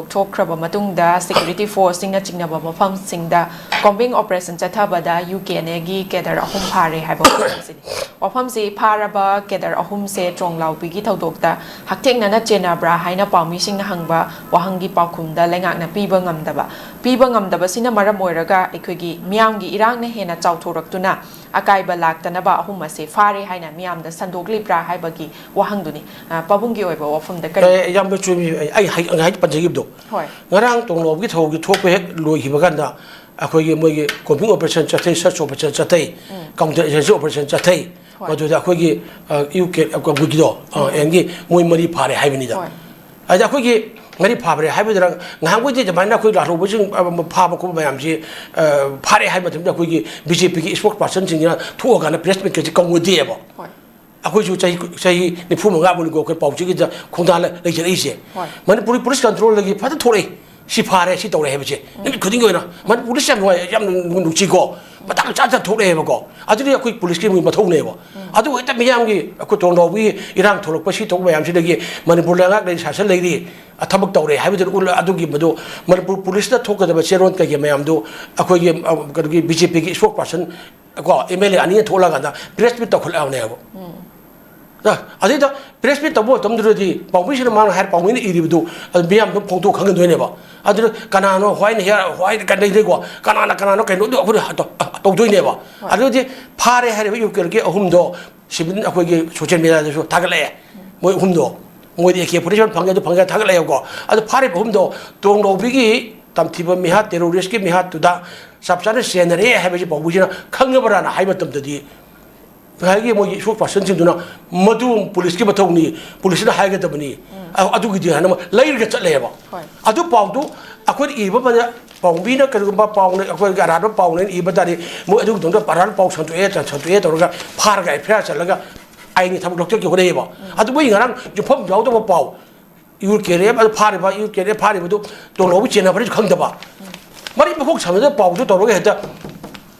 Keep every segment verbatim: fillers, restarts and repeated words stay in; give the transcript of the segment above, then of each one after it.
ꯊꯣꯛꯈ꯭ꯔꯕ ꯃꯇꯨꯡꯗ security forceꯁꯤꯡꯅ ꯆꯤꯡꯅꯕ ꯃꯐꯝꯁꯤꯡꯗ combing operation ꯆꯠꯊꯕꯗ ꯌꯨ ꯀꯦ ꯑꯦꯟ ꯑꯦꯒꯤ cadre ꯑꯍꯨꯝ ꯐꯥꯔꯦ ꯍꯥꯏꯕ ꯋꯥꯐꯝꯁꯤꯅꯤ꯫ ꯋꯥꯐꯝꯁꯤ ꯐꯥꯔꯕ cadre ꯑꯍꯨꯝꯁꯦ ꯇ꯭ꯔꯣꯡꯂꯥꯎꯕꯤꯒꯤ ꯊꯧꯗꯣꯛꯇ ꯍꯛꯊꯦꯡꯅꯅ ꯆꯦꯟꯅꯕ꯭ꯔꯥ ꯍꯥꯏꯅ ꯄꯥꯎꯃꯤꯁꯤꯡꯅ ꯍꯪꯕ ꯋꯥꯍꯪꯒꯤ ꯄꯥꯎꯈꯨꯝꯗ ꯂꯩꯉꯥꯛꯅ ꯄꯤꯕ ꯉꯝꯗꯕ, ꯄꯤꯕ ꯉꯝꯗꯕꯁꯤꯅ ꯃꯔꯝ ꯑꯣꯏꯔꯒ ꯑꯩꯈꯣꯏꯒꯤ ꯃꯤꯌꯥꯝꯒꯤ ꯏꯔꯥꯡꯅ ꯍꯦꯟꯅ ꯆꯥꯎꯊꯣꯔꯛꯇꯨꯅ ꯑꯀꯥꯏꯕ ꯂꯥꯛꯇꯅꯕ ꯑꯍꯨꯝ ꯑꯁꯦ ꯐꯥꯔꯦ ꯍꯥꯏꯅ ꯃꯤꯌꯥꯝꯗ ꯁꯟꯗꯣꯛꯂꯤꯕ꯭ꯔꯥ ꯍꯥꯏꯕꯒꯤ ꯋꯥꯍꯪꯗꯨꯅꯤ꯫ ꯑ, ꯄꯥꯕꯨꯡꯒꯤ ꯑꯣꯏꯕ ꯋꯥꯐꯝꯗ ꯀꯔꯤ? ꯑꯦ, ꯌꯥꯝꯅ ꯆꯨꯝꯃꯤ꯫ ꯑꯩ, ꯑꯩ ꯍꯥꯏ-, ꯉꯁꯥꯏ ꯄꯟꯖꯈꯤꯕꯗꯣ, ꯍꯣꯏ꯫ ꯉꯔꯥꯡ ꯇꯣꯡꯂꯥꯎꯕꯒꯤ ꯊꯧꯗꯣꯛ ꯊꯣꯛꯄ ꯍꯦꯛ ꯂꯣꯏꯈꯤꯕ ꯀꯥꯟꯗ ꯑꯩꯈꯣꯏꯒꯤ ꯃꯣꯏꯒꯤ combing operation ꯆꯠꯊꯩ, search operation ꯆꯠꯊꯩ, ꯎꯝ꯫ Counter insurgency operation ꯆꯠꯊꯩ꯫ ꯍꯣꯏ꯫ ꯃꯗꯨꯗ ꯑꯩꯈꯣꯏꯒꯤ, ꯑ, ꯌꯨ ꯀꯦ, ꯑ, ꯀꯕꯨꯏꯒꯤꯗꯣ, ꯑ, ꯎꯝ꯫ ꯑꯦꯟꯒꯤ ꯃꯣꯏ ꯃꯔꯤ ꯐꯥꯔꯦ ꯍꯥꯏꯕꯅꯤꯗ꯫ ꯍꯣꯏ꯫ ꯑꯗ ꯑꯩꯈꯣꯏꯒꯤ ꯃꯔꯤ ꯐꯥꯕ꯭ꯔꯦ ꯍꯥꯏꯕꯗꯨꯅ ꯉꯍꯥꯟꯈꯣꯏꯗꯤ ꯑꯗꯨꯃꯥꯏꯅ ꯑꯩꯈꯣꯏ ꯂꯥꯜꯍꯧꯕꯁꯤꯡ, ꯑ, ꯐꯥꯕ ꯈꯣꯠꯄ ꯃꯌꯥꯝꯁꯤ, ꯑ, ꯐꯥꯔꯦ ꯍꯥꯏꯕ ꯃꯇꯝꯗ ꯑꯩꯈꯣꯏꯒꯤ ꯕꯤ ꯖꯦ ꯄꯤꯒꯤ spokespersonꯁꯤꯡꯁꯤꯅ ꯊꯣꯛꯑꯀꯥꯟꯗ press meetꯀꯁꯦ ꯀꯧꯅꯗꯦꯕ꯫ ꯍꯣꯏ꯫ ꯑꯩꯈꯣꯏꯁꯨ ꯆꯍꯤ, ꯆꯍꯤ ꯅꯤꯐꯨ ꯃꯉꯥꯃꯨꯛꯅꯤꯀꯣ ꯑꯩꯈꯣꯏ ꯄꯥꯎꯆꯦꯒꯤꯗ ꯈꯣꯡꯗꯥ ꯂꯩ-, ꯂꯩꯖꯔꯛꯏꯁꯦ꯫ ꯍꯣꯏ꯫ ꯃꯅꯤꯄꯨꯔꯤ police controlꯗꯒꯤ ꯐꯖꯅ ꯊꯣꯛꯂꯛꯏ꯫ ꯁꯤ ꯐꯥꯔꯦ, ꯁꯤ ꯇꯧꯔꯦ ꯍꯥꯏꯕꯁꯦ꯫ ꯎꯝ꯫ ꯅꯨꯃꯤꯠ ꯈꯨꯗꯤꯡꯒꯤ ꯑꯣꯏꯅ ꯃꯅꯤꯄꯨꯔ police ꯌꯥꯝ ꯅꯨꯡꯉꯥꯏ, ꯌꯥꯝ ꯅꯨꯡꯁꯤꯀꯣ꯫ ꯃꯇꯥꯡ ꯆꯥ ꯆꯥ ꯊꯣꯛꯂꯛꯑꯦꯕꯀꯣ꯫ ꯑꯗꯨꯗꯤ ꯑꯩꯈꯣꯏ policeꯀꯤ ꯃꯣꯏ ꯃꯊꯧꯅꯦꯕ꯫ ꯎꯝ꯫ ꯑꯗꯨ ꯍꯦꯛꯇ ꯃꯤꯌꯥꯝꯒꯤ ꯑꯩꯈꯣꯏ ꯇꯣꯡꯖꯥꯎꯕꯒꯤ ꯏꯔꯥꯡ ꯊꯣꯛꯂꯛꯄ, ꯁꯤ ꯊꯣꯛꯄ ꯃꯌꯥꯝꯁꯤꯗꯒꯤ ꯃꯅꯤꯄꯨꯔ ꯂꯩꯉꯥꯛ ꯂꯩꯔꯤ, ꯁꯥꯁꯟ ꯂꯩꯔꯤ, ꯑ, ꯊꯕꯛ ꯇꯧꯔꯦ ꯍꯥꯏꯕꯗꯨꯅ ꯎꯠꯂ-, ꯑꯗꯨꯒꯤ ꯃꯗꯨ ꯃꯅꯤꯄꯨꯔ policeꯇ ꯊꯣꯛꯀꯗꯕ ꯆꯦꯔꯣꯟ ꯀꯩꯀꯩ ꯃꯌꯥꯝꯗꯨ ꯑꯩꯈꯣꯏꯒꯤ, ꯑ, ꯀꯩꯅꯣꯒꯤ ꯕꯤ ꯖꯦ ꯄꯤꯒꯤ spokesperson ꯀꯣ, ꯑꯦꯝ ꯑꯦꯜ ꯑꯦ ꯑꯅꯤꯅ ꯊꯣꯛꯂꯀꯥꯟꯗ press meet ꯇꯧꯈꯠꯂꯛꯑꯕꯅꯦꯕ꯫ ꯎꯝ꯫ ꯑ, ꯑꯗꯩꯗ press meet ꯇꯧꯕ ꯃꯇꯝꯗꯨꯗꯗꯤ ꯄꯥꯎꯃꯤꯁꯤꯅ ꯃꯥꯅ ꯍꯥꯏꯔ, ꯄꯥꯎꯃꯤꯅ ꯏꯔꯤꯕꯗꯨ ꯑꯗꯨ ꯃꯤꯌꯥꯝꯗ ꯐꯣꯡꯗꯣꯛ ꯈꯪꯍꯟꯗꯣꯏꯅꯦꯕ꯫ ꯑꯗꯨꯅ ꯀꯅꯥꯅꯣ ꯍꯣꯏꯅ ꯍꯦ-, ꯍꯣꯏꯅ ꯀꯩꯅꯣ ꯂꯩꯗꯣꯏꯀꯣ, ꯀꯅꯥꯅ ꯀꯅꯥꯅꯣ ꯀꯩꯅꯣꯗꯣ ꯑꯩꯈꯣꯏꯅ ꯇꯧ-, ꯇꯧꯗꯣꯏꯅꯦꯕ꯫ ꯍꯣꯏ꯫ ꯑꯗꯨꯗꯤ ꯐꯥꯔꯦ ꯍꯥꯏꯔꯤꯕ ꯌꯨ ꯀꯦ ꯑꯦꯜꯒꯤ ꯑꯍꯨꯝꯗꯣ civil ꯑꯩꯈꯣꯏꯒꯤ social mediaꯗꯁꯨ ꯊꯥꯒꯠꯂꯛꯑꯦ꯫ ꯃꯣꯏ ꯑꯍꯨꯝꯗꯣ, ꯃꯣꯏꯗꯤ ꯑꯦ ꯀꯦ forty seven ꯐꯪꯉꯦ, ꯑꯗꯨ ꯐꯪꯉꯦ ꯊꯥꯒꯠꯂꯛꯑꯦꯕꯀꯣ꯫ ꯑꯗꯨ ꯐꯥꯔꯤꯕ ꯑꯍꯨꯝꯗꯣ ꯇꯣꯡꯂꯥꯎꯕꯤꯒꯤ ꯇꯝꯊꯤꯕ ꯃꯤꯍꯥꯠ, terroristꯀꯤ ꯃꯤꯍꯥꯠꯇꯨꯗ ꯆꯞ ꯆꯥꯅ ꯆꯦꯟꯅꯔꯦ ꯍꯥꯏꯕꯁꯤ ꯄꯥꯎꯃꯤꯁꯤꯅ ꯈꯪꯉꯕ꯭ꯔꯥꯅ ꯍꯥꯏꯕ ꯃꯇꯝꯗꯗꯤ ꯉꯁꯥꯏꯒꯤ ꯃꯣꯏꯒꯤ spokespersonꯁꯤꯡꯗꯨꯅ ꯃꯗꯨ policeꯀꯤ ꯃꯊꯧꯅꯤ, policeꯅ ꯍꯥꯏꯒꯗꯕꯅꯤ, ꯎꯝ꯫ ꯑ-, ꯑꯗꯨꯒꯤꯗꯤ ꯍꯥꯏꯅ ꯑꯃ ꯂꯩꯔꯒ ꯆꯠꯂꯦꯕ꯫ ꯍꯣꯏ꯫ ꯑꯗꯨ ꯄꯥꯎꯗꯨ ꯑꯩꯈꯣꯏꯅ ꯏꯕ ꯃꯇꯝꯗ ꯄꯥꯎꯃꯤꯅ ꯀꯔꯤꯒꯨꯝꯕ ꯄꯥꯎꯅ, ꯑꯩꯈꯣꯏꯒꯤ ꯑꯔꯥꯟꯕ ꯄꯥꯎꯅ ꯏꯕ ꯇꯥꯔꯗꯤ ꯃꯣꯏ ꯑꯗꯨꯒꯤꯗꯃꯛꯇ ꯑꯔꯥꯟꯕ ꯄꯥꯎ ꯁꯟꯗꯣꯛꯑꯦ, ꯁꯟꯗꯣꯛꯑꯦ ꯇꯧꯔꯒ ꯐꯥꯔꯒ ꯑꯦꯐ ꯑꯥꯏ ꯑꯥꯔ ꯆꯠꯂꯒ ꯑꯥꯏꯟꯒꯤ ꯊꯕꯛ ꯂꯧꯊꯣꯛꯀꯦ ꯍꯣꯠꯅꯩꯌꯦꯕ꯫ ꯎꯝ꯫ ꯑꯗꯨ ꯃꯣꯏ ꯉꯔꯥꯡ ꯌꯨꯝꯐꯝ ꯌꯥꯎꯗꯕ ꯄꯥꯎ, ꯌꯨ ꯀꯦ ꯑꯦꯜ ꯑꯦꯐ ꯑꯗꯨ ꯐꯥꯔꯤꯕ, ꯌꯨ ꯀꯦ ꯑꯦꯜ ꯑꯦꯐ ꯐꯥꯔꯤꯕꯗꯨ ꯇꯣꯡꯂꯥꯎꯕꯤ ꯆꯦꯟꯅꯕ꯭ꯔꯁꯨ ꯈꯪꯗꯕ꯫ ꯎꯝ꯫ ꯃꯔꯤ ꯃꯈꯣꯡ ꯁꯝꯅꯗꯕ ꯄꯥꯎꯗꯨ ꯇꯧꯔꯒ ꯍꯦꯛꯇ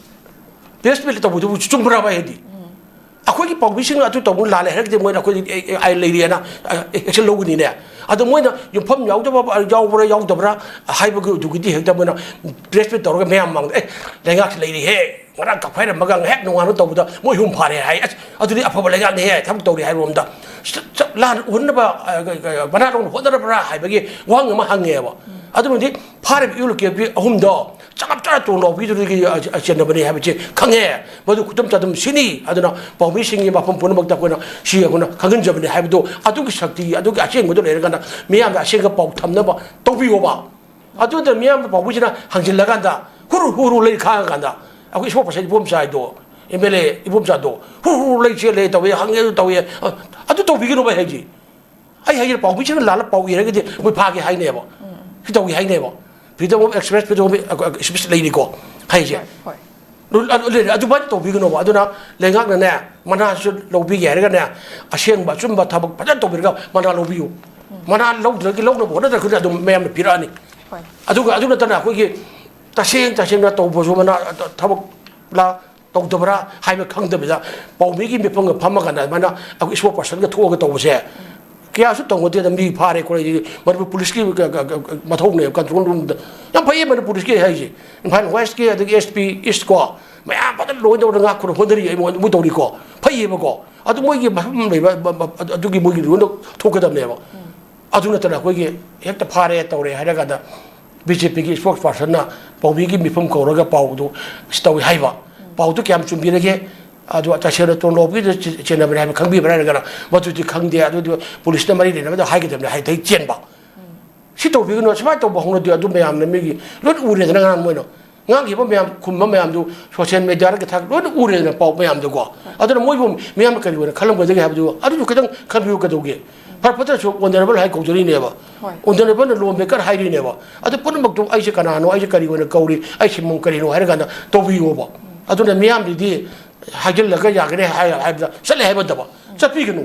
press meet ꯇꯧꯕꯗꯨꯕꯨ ꯆꯨꯝꯕ꯭ꯔꯕ ꯍꯥꯏꯗꯤ? ꯎꯝ꯫ ꯑꯩꯈꯣꯏꯒꯤ ꯄꯥꯎꯃꯤꯁꯤꯡꯅ ꯑꯗꯨ ꯇꯧꯕ ꯂꯥꯜꯂꯦ ꯍꯥꯏꯔꯒꯗꯤ ꯃꯣꯏꯅ ꯑꯩꯈꯣꯏꯗꯤ ꯑꯦ-, ꯑꯦ-, ꯑꯥꯏꯟ ꯂꯩꯔꯤꯑꯅ, ꯑ, action ꯂꯧꯒꯅꯤꯅꯦ꯫ ꯑꯗꯣ ꯃꯣꯏꯅ ꯌꯨꯝꯐꯝ ꯌꯥꯎꯗꯕ, ꯌꯥꯎꯕ꯭ꯔꯥ ꯌꯥꯎꯗꯕ꯭ꯔꯥ ꯍꯥꯏꯕꯒꯤ ꯑꯗꯨꯒꯤꯗꯤ ꯍꯦꯛꯇ ꯃꯣꯏꯅ press meet ꯇꯧꯔꯒ ꯃꯌꯥꯝ ꯃꯥꯡꯗ, "ꯑꯦ, ꯂꯩꯉꯥꯛꯁꯤ ꯂꯩꯔꯤꯍꯦ, ꯉꯔꯥꯡ ꯀꯛꯐꯥꯏꯔꯝꯃꯒ ꯉꯥꯏꯍꯥꯛ ꯅꯨꯡꯉꯥꯏꯅ ꯇꯧꯕꯗ ꯃꯣꯏ ꯑꯍꯨꯝ ꯐꯥꯔꯦ" ꯍꯥꯏ꯫ "ꯑꯁ, ꯑꯗꯨꯗꯤ ꯑꯐꯕ ꯂꯩꯉꯥꯛꯅꯤꯍꯦ, ꯊꯕꯛ ꯇꯧꯔꯤ" ꯍꯥꯏꯕꯔꯣꯝꯗ ꯆꯞ ꯆꯞ ꯂꯥꯟ ꯎꯍꯟꯅꯕ, ꯑ, ꯃꯅꯥ ꯂꯧꯅ ꯍꯣꯠꯅꯔꯕ꯭ꯔꯥ ꯍꯥꯏꯕꯒꯤ ꯋꯥꯍꯪ ꯑꯃ ꯍꯪꯉꯦꯕ꯫ ꯑꯗꯨꯅꯗꯤ ꯐꯥꯔꯤꯕ ꯏꯌꯨ ꯂꯣꯀꯦꯜꯒꯤ ꯑꯍꯨꯝꯗꯣ ꯆꯞ ꯆꯥꯅ ꯇꯣꯂꯣꯞ ꯂꯧꯕꯤꯗꯨꯗꯒꯤ, ꯑ, ꯑ, ꯆꯦꯟꯅꯕꯅꯤ ꯍꯥꯏꯕꯁꯤ ꯈꯪꯉꯦ꯫ ꯃꯗꯨ ꯈꯨꯗꯝ ꯆꯥꯗꯝ ꯁꯤꯅꯤ꯫ ꯑꯗꯨꯅ ꯄꯥꯎꯃꯤꯁꯤꯡꯒꯤ ꯃꯐꯝ ꯄꯨꯝꯅꯃꯛꯇ ꯑꯩꯈꯣꯏꯅ ꯁꯤ ꯑꯩꯈꯣꯏꯅ ꯈꯪꯍꯟꯖꯕꯅꯤ ꯍꯥꯏꯕꯗꯣ, ꯑꯗꯨꯒꯤ ꯁꯛꯇꯤ, ꯑꯗꯨꯒꯤ ꯑꯁꯦꯡꯕꯗꯨ ꯂꯩꯔꯀꯥꯟꯗ ꯃꯤꯌꯥꯝꯗ ꯑꯁꯦꯡꯕ ꯄꯥꯎ ꯊꯝꯅꯕ ꯇꯧꯕꯤꯌꯣꯕ꯫ ꯑꯗꯨꯗ ꯃꯤꯌꯥꯝ ꯄꯥꯎꯃꯤꯁꯤꯅ ꯍꯪꯖꯤꯜꯂꯀꯥꯟꯗ ꯍꯨꯔꯨ ꯍꯨꯔꯨ ꯂꯩ ꯈꯥꯡꯉꯀꯥꯟꯗ ꯑꯩꯈꯣꯏ ꯏꯁꯄꯣꯔꯠ ꯄꯥꯔꯁꯟ ꯏꯕꯣꯝꯆꯥꯗꯣ, ꯑꯦꯝ ꯑꯦꯜ ꯑꯦ ꯏꯕꯣꯝꯆꯥꯗꯣ ꯍꯨꯔꯨ ꯍꯨꯔꯨ ꯂꯩ ꯆꯦꯜꯂꯦ ꯇꯧꯋꯦ, ꯍꯪꯉꯦ ꯑꯗꯨ ꯇꯧꯋꯦ꯫ ꯑ-, ꯑꯗꯨ ꯇꯧꯕꯤꯒꯅꯨꯕ ꯑꯩ ꯍꯥꯏꯁꯦ꯫ ꯑꯩ ꯍꯥꯏꯁꯦ ꯄꯥꯎꯃꯤꯁꯤꯅ ꯂꯥꯜꯂ ꯄꯥꯎ ꯏꯔꯒꯗꯤ ꯃꯣꯏ ꯐꯥꯒꯦ ꯍꯥꯏꯅꯦꯕ꯫ ꯁꯤ ꯇꯧꯏ ꯍꯥꯏꯅꯦꯕ꯫ Freedom of express, freedom of speech ꯂꯩꯔꯤꯀꯣ ꯍꯥꯏꯁꯦ꯫ ꯍꯣꯏ꯫ ꯑꯗꯨ ꯂꯩꯔꯦ, ꯑꯗꯨꯃꯥꯏꯅ ꯇꯧꯕꯤꯒꯅꯣꯕ꯫ ꯑꯗꯨꯅ ꯂꯩꯉꯥꯛꯅꯅꯦ, ꯃꯅꯥꯁꯨ ꯂꯧꯕꯤꯒꯦ ꯍꯥꯏꯔꯒꯅꯦ, ꯑꯁꯦꯡꯕ ꯑꯆꯨꯝꯕ ꯊꯕꯛ ꯐꯖꯅ ꯇꯧꯕꯤꯔꯒ ꯃꯅꯥ ꯂꯧꯕꯤꯌꯨ꯫ ꯃꯅꯥ ꯂꯧꯗ꯭ꯔꯒ, ꯂꯧꯅꯕ ꯍꯣꯠꯅꯗ꯭ꯔꯒꯗꯤ ꯑꯗꯨꯝ ꯃꯌꯥꯝꯅ ꯄꯤꯔꯛꯑꯅꯤ꯫ ꯍꯣꯏ꯫ ꯑꯗꯨꯒ ꯑꯗꯨ ꯅꯠꯇꯅ ꯑꯩꯈꯣꯏꯒꯤ ꯇꯁꯦꯡ ꯇꯁꯦꯡꯅ ꯇꯧꯕꯁꯨ ꯃꯅꯥ ꯊꯕꯛꯂ ꯇꯧꯗꯕ꯭ꯔꯥ ꯍꯥꯏꯕ ꯈꯪꯗꯕꯤꯗ ꯄꯥꯎꯃꯤꯒꯤ ꯃꯤꯐꯝꯒ ꯐꯝꯃꯀꯥꯟꯗ ꯑꯗꯨꯃꯥꯏꯅ ꯑꯩꯈꯣꯏ ꯏꯁꯄꯣꯔꯠ ꯄꯥꯔꯁꯟꯒ ꯊꯣꯛꯑꯒ ꯇꯧꯕꯁꯦ ꯀꯌꯥꯁꯨ ꯇꯧꯅꯗꯦꯗ꯫ ꯃꯤ ꯐꯥꯔꯦ ꯈꯣꯠꯂꯦ, ꯃꯅꯤꯄꯨꯔ ꯄꯨꯂꯤꯁꯀꯤ ꯃꯊꯧꯅꯦꯕ, ꯀꯟꯇ꯭ꯔꯣꯜ ꯔꯨꯝꯗ꯫ ꯌꯥꯝ ꯐꯩꯌꯦ ꯃꯅꯤꯄꯨꯔ ꯄꯨꯂꯤꯁꯀꯤ ꯍꯥꯏꯁꯦ꯫ ꯏꯝꯐꯥꯜ ꯋꯦꯁꯀꯤ, ꯑꯗꯒꯤ ꯑꯦꯁ ꯄꯤ ꯏꯁ ꯀꯣ, ꯃꯌꯥꯝ ꯐꯖꯅ ꯂꯣꯏ ꯇꯧꯗꯅ ꯉꯥꯛ ꯈꯨꯅ ꯍꯣꯠꯅꯔꯤ, ꯑꯩ ꯃꯣꯏ ꯇꯧꯔꯤꯀꯣ꯫ ꯐꯩꯌꯦꯕꯀꯣ꯫ ꯑꯗꯨ ꯃꯣꯏꯒꯤ ꯃꯐꯝ ꯂꯩꯕ, ꯑꯗꯨꯒꯤ ꯃꯣꯏꯒꯤ ꯂꯣꯏꯅ ꯊꯣꯛꯀꯗꯕꯅꯦꯕ꯫ ꯑꯗꯨ ꯅꯠꯇꯅ ꯑꯩꯈꯣꯏꯒꯤ ꯍꯦꯛꯇ ꯐꯥꯔꯦ ꯇꯧꯔꯦ ꯍꯥꯏꯔꯀꯥꯟꯗ ꯕꯤ ꯖꯦ ꯄꯤꯒꯤ ꯏꯁꯄꯣꯛꯁ ꯄꯥꯔꯁꯟꯅ ꯄꯥꯎꯃꯤꯒꯤ ꯃꯤꯐꯝ ꯀꯧꯔꯒ ꯄꯥꯎꯗꯨ ꯁꯤ ꯇꯧꯏ ꯍꯥꯏꯕ꯫ ꯄꯥꯎꯗꯨ ꯀꯌꯥꯝ ꯆꯨꯝꯕꯤꯔꯒꯦ? ꯑꯗꯨ ꯇꯁꯦꯡꯅ ꯇꯣꯂꯣꯞꯀꯤꯗ ꯆꯦ-, ꯆꯦꯟꯅꯕꯅꯦ ꯍꯥꯏꯕ ꯈꯪꯕꯤꯕ꯭ꯔꯥ ꯍꯥꯏꯔꯒꯅ ꯃꯗꯨꯗꯤ ꯈꯪꯗꯦ, ꯑꯗꯨꯗꯤ ꯄꯨꯂꯤꯁꯅ ꯃꯔꯤ ꯂꯩꯅꯕꯗ ꯍꯥꯏꯒꯗꯕꯅꯦ ꯍꯥꯏꯗꯩ ꯆꯦꯟꯕ꯫ ꯁꯤ ꯇꯧꯕꯤꯒꯅꯨ, ꯁꯨꯃꯥꯏꯅ ꯇꯧꯕ ꯍꯧꯅꯗꯦ꯫ ꯑꯗꯨ ꯃꯌꯥꯝꯅ ꯃꯤꯒꯤ ꯂꯣꯏ ꯎꯔꯦꯗꯅ ꯉꯔꯥꯡ ꯃꯣꯏꯅ ꯉꯥꯡꯈꯤꯕ ꯃꯌꯥꯝ, ꯈꯨꯝꯕ ꯃꯌꯥꯝꯗꯨ ꯁꯣꯁꯤꯌꯦꯜ ꯃꯦꯗꯤꯌꯥꯗ ꯊꯥꯒꯠ-, ꯂꯣꯏꯅ ꯎꯔꯦꯗꯅ ꯄꯥꯎ ꯃꯌꯥꯝꯗꯨꯀꯣ꯫ ꯑꯗꯨꯅ ꯃꯣꯏꯕꯨ ꯃꯤꯌꯥꯝꯅ ꯀꯔꯤ ꯑꯣꯏꯅ ꯈꯜꯂꯝꯒꯗꯒꯦ ꯍꯥꯏꯕꯗꯨ ꯑꯗꯨꯁꯨ ꯈꯤꯇꯪ ꯈꯟꯕꯤꯌꯨ ꯀꯩꯗꯧꯒꯦ? ꯐꯔ ꯐꯠꯇ꯭ꯔꯁꯨ ꯑꯣꯅꯔꯦꯕꯜ ꯍꯥꯏ ꯀꯧꯖꯔꯤꯅꯦꯕ꯫ ꯍꯣꯏ꯫ ꯑꯣꯅꯔꯦꯕꯜꯅ ꯂꯣꯝꯕꯦꯀꯔ ꯍꯥꯏꯔꯤꯅꯦꯕ꯫ ꯑꯗꯨ ꯄꯨꯝꯅꯃꯛꯇꯨ ꯑꯩꯁꯦ ꯀꯅꯥꯅꯣ, ꯑꯩꯁꯦ ꯀꯔꯤ ꯑꯣꯏꯅ ꯀꯧꯔꯤ, ꯑꯩ ꯁꯤꯟꯐꯝ ꯀꯔꯤꯅꯣ ꯍꯥꯏꯔ ꯀꯥꯟꯗ ꯇꯧꯕꯤꯌꯣꯕ꯫ ꯑꯗꯨꯅ ꯃꯤꯌꯥꯝꯗꯨꯗꯤ ꯍꯥꯏꯖꯤꯜꯂꯒ ꯌꯥꯒꯅꯤ ꯍꯥꯏ-, ꯍꯥꯏꯕꯗ ꯆꯠꯂꯦ ꯍꯥꯏꯕ ꯅꯠꯇꯕ꯫ ꯆꯠꯄꯤꯒꯅꯨ꯫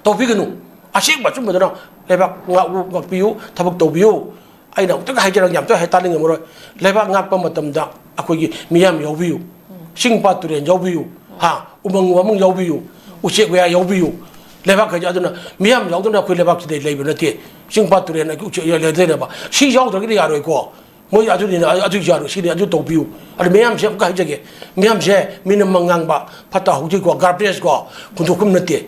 ꯇꯧꯕꯤꯒꯅꯨ꯫ ꯑꯁꯦꯡꯕ ꯑꯆꯨꯝꯕꯗꯨꯅ ꯂꯩꯕꯥꯛ ꯉꯥꯛꯎ, ꯉꯥꯛꯄꯤꯌꯨ, ꯊꯕꯛ ꯇꯧꯕꯤꯌꯨ꯫ ꯑꯩꯅ ꯑꯃꯨꯛꯇꯪ ꯍꯥꯏꯖꯔꯒ ꯌꯥꯝ ꯇꯣꯏꯅ ꯍꯥꯏ ꯇꯥꯅꯤꯡꯉꯝꯃꯔꯣꯏ꯫ ꯂꯩꯕꯥꯛ ꯉꯥꯛꯄ ꯃꯇꯝꯗ ꯑꯩꯈꯣꯏꯒꯤ ꯃꯤꯌꯥꯝ ꯌꯥꯎꯕꯤꯌꯨ꯫ ꯆꯤꯡ ꯄꯥꯠ ꯇꯨꯔꯦꯜ ꯌꯥꯎꯕꯤꯌꯨ꯫ ꯍꯥ? ꯎꯃꯪ ꯋꯥꯃꯪ ꯌꯥꯎꯕꯤꯌꯨ꯫ ꯎꯆꯦꯛ ꯋꯥꯌꯥ ꯌꯥꯎꯕꯤꯌꯨ꯫ ꯂꯩꯕꯥꯛ ꯍꯥꯏꯁꯦ ꯑꯗꯨꯅ ꯃꯤꯌꯥꯝ ꯌꯥꯎꯗꯅ ꯑꯩꯈꯣꯏ ꯂꯩꯕꯥꯛꯁꯤꯗ ꯂꯩꯕ ꯅꯠꯇꯦ꯫ ꯆꯤꯡ ꯄꯥꯠ ꯇꯨꯔꯦꯜ ꯑꯩꯈꯣꯏ ꯎꯆꯦꯛ ꯂꯩꯗꯅꯕ ꯁꯤ ꯌꯥꯎꯗ꯭ꯔꯒꯗꯤ ꯌꯥꯔꯣꯏꯀꯣ꯫ ꯃꯣꯏ ꯑꯗꯨꯅꯤꯅ ꯑꯗꯨ ꯌꯥꯔꯣꯏ꯫ ꯁꯤꯅꯤ ꯑꯗꯨ ꯇꯧꯕꯤꯌꯨ꯫ ꯑꯗꯨ ꯃꯌꯥꯝꯁꯦ ꯑꯃꯨꯛꯀ ꯍꯥꯏꯖꯒꯦ, ꯃꯌꯥꯝꯁꯦ ꯃꯤꯅ ꯃꯪ ꯉꯥꯡꯕ ꯐꯠꯇ ꯍꯥꯎꯊꯤꯀꯣ, ꯒꯥꯔꯕꯦꯖꯀꯣ ꯍꯨꯟꯗꯣꯛꯐꯝ ꯅꯠꯇꯦ꯫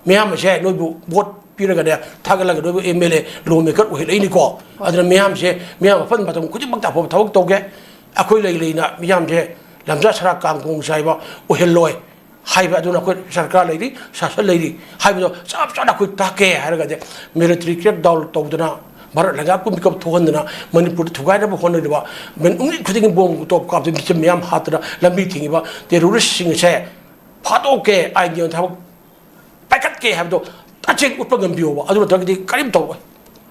ꯃꯌꯥꯝ ꯑꯁꯦ ꯅꯣꯏꯕꯨ ꯚꯣꯠ ꯄꯤꯔꯒꯅꯦ ꯊꯥꯒꯠꯂꯒ ꯅꯣꯏꯕꯨ M L A lawmaker ꯑꯣꯏꯍꯜꯂꯛꯏꯅꯤꯀꯣ꯫ ꯑꯗꯨꯅ ꯃꯌꯥꯝꯁꯦ ꯃꯤꯌꯥꯝ ꯑꯐꯕ ꯃꯇꯝ ꯈꯨꯗꯤꯡꯃꯛꯇ ꯑꯐꯕ ꯊꯕꯛ ꯇꯧꯒꯦ꯫ ꯑꯩꯈꯣꯏ ꯂꯩ ꯂꯩꯅ ꯃꯤꯌꯥꯝꯁꯦ ꯂꯝꯖꯥ ꯁꯔꯥ ꯀꯥꯡ ꯈꯣꯡ ꯆꯥꯏꯕ ꯑꯣꯏꯍꯜꯂꯣꯏ ꯍꯥꯏꯕ ꯑꯗꯨꯅ ꯑꯩꯈꯣꯏ ꯁꯔꯀꯥꯔ ꯂꯩꯔꯤ, ꯁꯥꯁꯟ ꯂꯩꯔꯤ ꯍꯥꯏꯕꯗꯣ ꯆꯞ ꯆꯥꯅ ꯑꯩꯈꯣꯏ ꯇꯥꯛꯀꯦ ꯍꯥꯏꯔꯒꯗꯤ ꯃꯤꯂꯤꯇꯔꯤ ꯀ꯭ꯔꯦꯛ ꯗꯥꯎꯟ ꯇꯧꯗꯅ ꯚꯥꯔꯠ ꯂꯩꯉꯥꯛꯄꯨ ꯃꯤꯀꯞ ꯊꯣꯛꯍꯟꯗꯅ ꯃꯅꯤꯄꯨꯔꯗ ꯊꯨꯒꯥꯏꯅꯕ ꯍꯣꯠꯅꯔꯤꯕ ꯃꯤꯅꯤꯠ ꯈꯨꯗꯤꯡꯒꯤ ꯕꯣꯝ ꯇꯣꯞ ꯀꯥꯞꯇꯅ ꯃꯤꯆꯝ ꯃꯌꯥꯝ ꯍꯥꯠꯇꯅ ꯂꯝꯕꯤ ꯊꯤꯡꯉꯤꯕ ꯇꯦꯔꯣꯔꯤꯁꯁꯤꯡ ꯑꯁꯦ ꯐꯥꯗꯣꯛꯀꯦ, ꯑꯥꯏꯟꯒꯤ ꯑꯣꯏꯅ ꯊꯕꯛ ꯄꯥꯏꯈꯠꯀꯦ ꯍꯥꯏꯕꯗꯣ ꯇꯁꯦꯡ ꯎꯠꯄ ꯉꯝꯕꯤꯌꯣꯕ꯫ ꯑꯗꯨ ꯅꯠꯇ꯭ꯔꯒꯗꯤ ꯀꯔꯤꯝ ꯇꯧꯔꯣꯏ꯫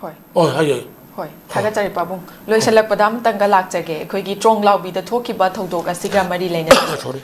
ꯍꯣꯏ꯫ ꯑꯣ, ꯍꯥꯏꯌꯦ꯫ ꯍꯣꯏ, ꯊꯥꯒꯠꯆꯔꯤ ꯄꯥꯕꯨꯡ꯫ ꯂꯣꯏꯁꯤꯜꯂꯛꯄꯗ ꯑꯃꯇꯪꯒ ꯂꯥꯛꯆꯒꯦ, ꯑꯩꯈꯣꯏꯒꯤ ꯇ꯭ꯔꯣꯡ ꯂꯥꯎꯕꯤꯗ ꯊꯣꯛꯈꯤꯕ ꯊꯧꯗꯣꯛ ꯑꯁꯤꯒ ꯃꯔꯤ ꯂꯩꯅꯅ꯫ Sorry꯫